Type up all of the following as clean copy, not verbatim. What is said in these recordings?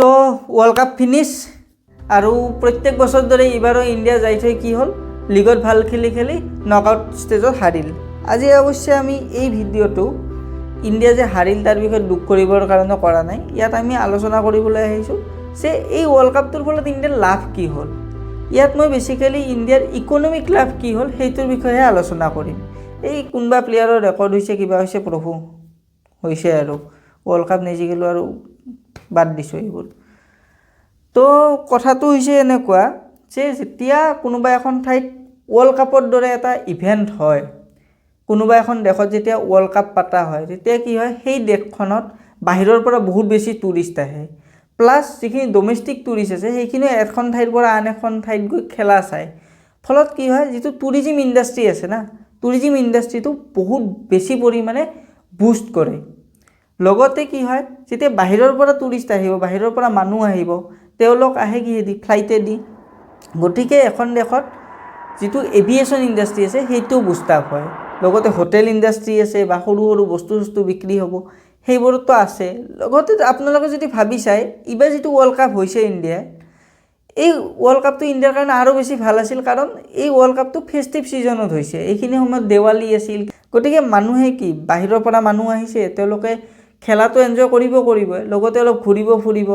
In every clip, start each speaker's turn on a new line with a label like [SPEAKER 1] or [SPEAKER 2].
[SPEAKER 1] তো world cup finish আৰু প্ৰত্যেক বছৰ দৰে এইবাৰো ইণ্ডিয়া যাই থৈ কি হ'ল? লীগত ভাল খেলি খেলি নক আউট ষ্টেজত হাৰিল। আজি অৱশ্যে আমি এই ভিডিঅ'টো ইণ্ডিয়া যে হাৰিল তাৰ বিষয়ে দুখ কৰিবৰ কাৰণে কৰা নাই। ইয়াত আমি আলোচনা কৰিবলৈ আহিছোঁ যে এই ৱৰ্ল্ড কাপটোৰ ফলত ইণ্ডিয়াৰ লাভ কি হ'ল। ইয়াত মই বেচিকেলি ইণ্ডিয়াৰ ইকনমিক লাভ কি হ'ল, সেইটোৰ বিষয়েহে আলোচনা কৰিম। এই কোনোবা প্লেয়াৰৰ ৰেকৰ্ড হৈছে, কিবা হৈছে, প্ৰভু হৈছে আৰু ৱৰ্ল্ড কাপ নিজিকিলোঁ আৰু বাদ দিছোঁ এইবোৰ। তো কথাটো হৈছে এনেকুৱা যে যেতিয়া কোনোবা এখন ঠাইত ৱৰ্ল্ড কাপৰ দৰে এটা ইভেণ্ট হয়, কোনোবা এখন দেশত যেতিয়া ৱৰ্ল্ড কাপ পতা হয়, তেতিয়া কি হয়? সেই দেশখনত বাহিৰৰ পৰা বহুত বেছি টুৰিষ্ট আহে। প্লাছ যিখিনি ডমেষ্টিক টুৰিষ্ট আছে, সেইখিনিও এখন ঠাইৰ পৰা আন এখন ঠাইত গৈ খেলা চায়। ফলত কি হয়? যিটো টুৰিজিম ইণ্ডাষ্ট্ৰি আছে না, টুৰিজিম ইণ্ডাষ্ট্ৰিটো বহুত বেছি পৰিমাণে বুষ্ট কৰে। লগতে কি হয়? যেতিয়া বাহিৰৰ পৰা টুৰিষ্ট আহিব, বাহিৰৰ পৰা মানুহ আহিব, তেওঁলোক আহে কিহেদি? ফ্লাইটেদি। গতিকে এখন দেশত যিটো এভিয়েশ্যন ইণ্ডাষ্ট্ৰি আছে, সেইটোও বুষ্ট আপ হয়। লগতে হোটেল ইণ্ডাষ্ট্ৰি আছে বা সৰু সৰু বস্তু চস্তু বিক্ৰী হ'ব, সেইবোৰতো আছে। লগতে আপোনালোকে যদি ভাবি চায়, এইবাৰ যিটো ৱৰ্ল্ড কাপ হৈছে ইণ্ডিয়াই, এই ৱৰ্ল্ড কাপটো ইণ্ডিয়াৰ কাৰণে আৰু বেছি ভাল আছিল, কাৰণ এই ৱৰ্ল্ড কাপটো ফেষ্টিভ ছিজনত হৈছে। এইখিনি সময়ত দেৱালী আছিল। গতিকে মানুহে কি, বাহিৰৰ পৰা মানুহ আহিছে, তেওঁলোকে খেলাটো এনজয় কৰিব কৰিবই, লগতে অলপ ঘূৰিব ফুৰিব,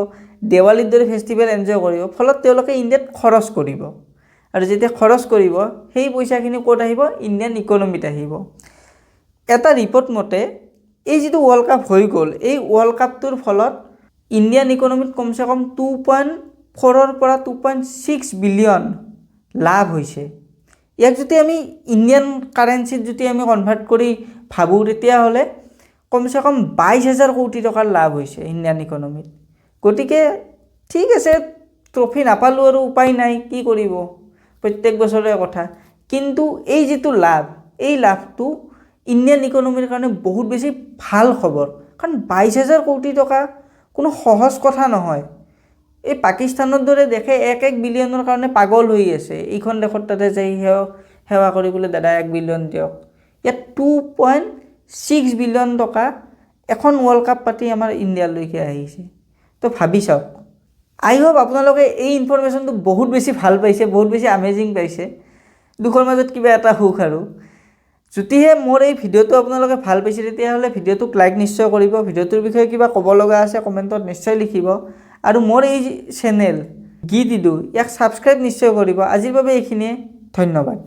[SPEAKER 1] দেৱালীৰ দৰে ফেষ্টিভেল এনজয় কৰিব। ফলত তেওঁলোকে ইণ্ডিয়াত খৰচ কৰিব আৰু যেতিয়া খৰচ কৰিব, সেই পইচাখিনি ক'ত আহিব? ইণ্ডিয়ান ইকনমিত আহিব। এটা ৰিপৰ্ট মতে এই যিটো ৱৰ্ল্ড কাপ হৈ গ'ল, এই ৱৰ্ল্ড কাপটোৰ ফলত ইণ্ডিয়ান ইকনমিত কমচে কম 2.4ৰ পৰা 2.6 বিলিয়ন লাভ হৈছে। ইয়াক যদি আমি ইণ্ডিয়ান কাৰেঞ্চিত যদি আমি কনভাৰ্ট কৰি ভাবোঁ, তেতিয়াহ'লে কমচে কম 22 হাজাৰ কোটি টকাৰ লাভ হৈছে ইণ্ডিয়ান ইকনমিত। গতিকে ঠিক আছে, ট্ৰফি নাপালোঁ আৰু উপায় নাই, কি কৰিব, প্ৰত্যেক বছৰে কথা। কিন্তু এই যিটো লাভ, এই লাভটো ইণ্ডিয়ান ইকনমিৰ কাৰণে বহুত বেছি ভাল খবৰ, কাৰণ 22 হাজাৰ কোটি টকা কোনো সহজ কথা নহয়। এই পাকিস্তানৰ দৰে দেশে এক এক বিলিয়নৰ কাৰণে পাগল হৈ আছে। এইখন দেশত তাতে যাই সেৱা সেৱা কৰিবলৈ, "দাদা, 1 বিলিয়ন দিয়ক।" ইয়াত 2.6 বিলিয়ন টকা এখন ৱৰ্ল্ড কাপ পাতি আমাৰ ইণ্ডিয়ালৈকে আহিছে। তো ভাবি চাওক। আই হোপ আপোনালোকে এই ইনফৰমেশ্যনটো বহুত বেছি ভাল পাইছে, বহুত বেছি আমেজিং পাইছে। দুখৰ মাজত কিবা এটা সুখ। আৰু যদিহে মোৰ এই ভিডিঅ'টো আপোনালোকে ভাল পাইছে, তেতিয়াহ'লে ভিডিঅ'টোক লাইক নিশ্চয় কৰিব। ভিডিঅ'টোৰ বিষয়ে কিবা ক'ব লগা আছে, কমেণ্টত নিশ্চয় লিখিব আৰু মোৰ এই চেনেল গীত ইদু, ইয়াক ছাবস্ক্ৰাইব নিশ্চয় কৰিব। আজিৰ বাবে এইখিনিয়ে, ধন্যবাদ।